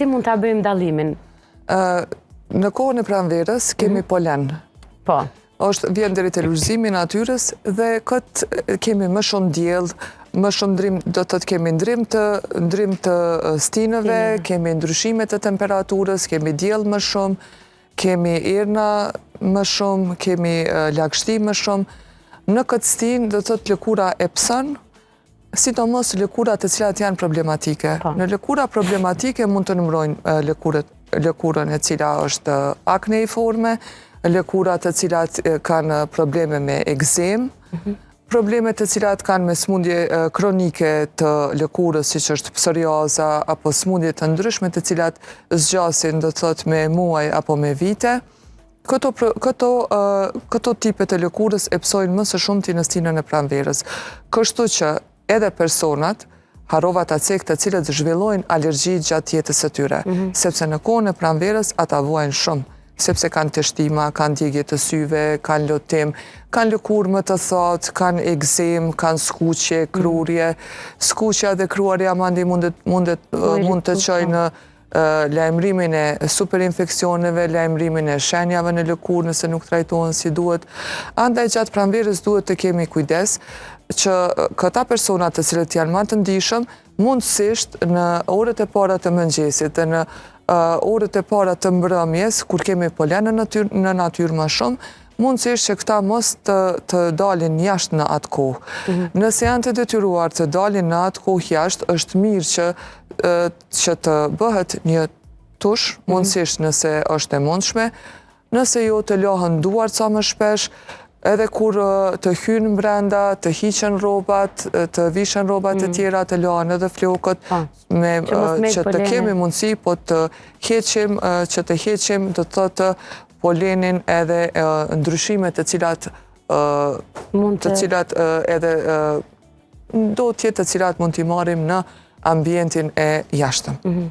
Si mund ta bëjmë dallimin? Në kohën e pranverës kemi mhm. polen. Po. Është vjen deri te lulëzimi i natyrës dhe këtë kemi më shumë diell, më shumë ndrim, do të thotë kemi ndrim të ndrim të stinëve, kemi ndryshime të temperaturës, kemi diell më shumë, kemi erna më shumë, kemi lagështi më shumë. Në këtë stinë do të thotë lëkura e pëson, sidomos lëkurat të cilat janë problematike. Po. Në lëkura problematike mund të numërojmë lëkurët, lëkurën e cila është akneiforme, lëkurat të cilat kanë probleme me ekzemë, mhm. probleme të cilat kanë me smundje kronike të lëkurës, siç është psoriaza, apo smundje të ndryshme të cilat zgjasin, do të thotë me muaj apo me vite. Këto, këto, këto tipe të lëkurës e pësojnë më së shumti në stinën e pranverës. Kështu që edhe personat, harrova ta cek të cilët zhvillojnë alergji gjatë jetës së tyre, mhm. sepse në kohën e pranverës ata vuajnë shumë, sepse kanë teshtima, kanë djegie të syve, kanë lotim, kanë lëkurë më të thatë, kanë ekzemë, kanë skuqje, mhm. krurje. Skuqja dhe kruarja mandej mundet, mundet, mund të çojë në lajmërimin e superinfeksioneve, lajmërimin e shenjave në lëkurë nëse nuk trajtohen si duhet. Andaj gjatë pranverës duhet të kemi kujdes që këta persona të cilët janë më të ndjeshëm, mundësisht në orët e para të mëngjesit dhe në orët e para të mbrëmjes, kur kemi polen në natyrë, në natyrë më shumë, mundësisht që këta mos të, të dalin jashtë në atë kohë. Mhm. Nëse janë të detyruar të dalin në atë kohë jashtë, është mirë që që të bëhet një tush, mhm. mundësisht nëse është e mundshme, nëse jo të lahen duart sa më shpesh, edhe kur të hynë brenda, të hiqen rrobat, të vishen rrobat e mhm. tjera, të lahen edhe flokët, po. me, që të kemi mundësi, po të heqim, që të heqim, do të thotë polenin edhe ndryshimet të cilat të cilat edhe ndotjet të cilat mund t'i marrim në ambientin e jashtëm. Mhm.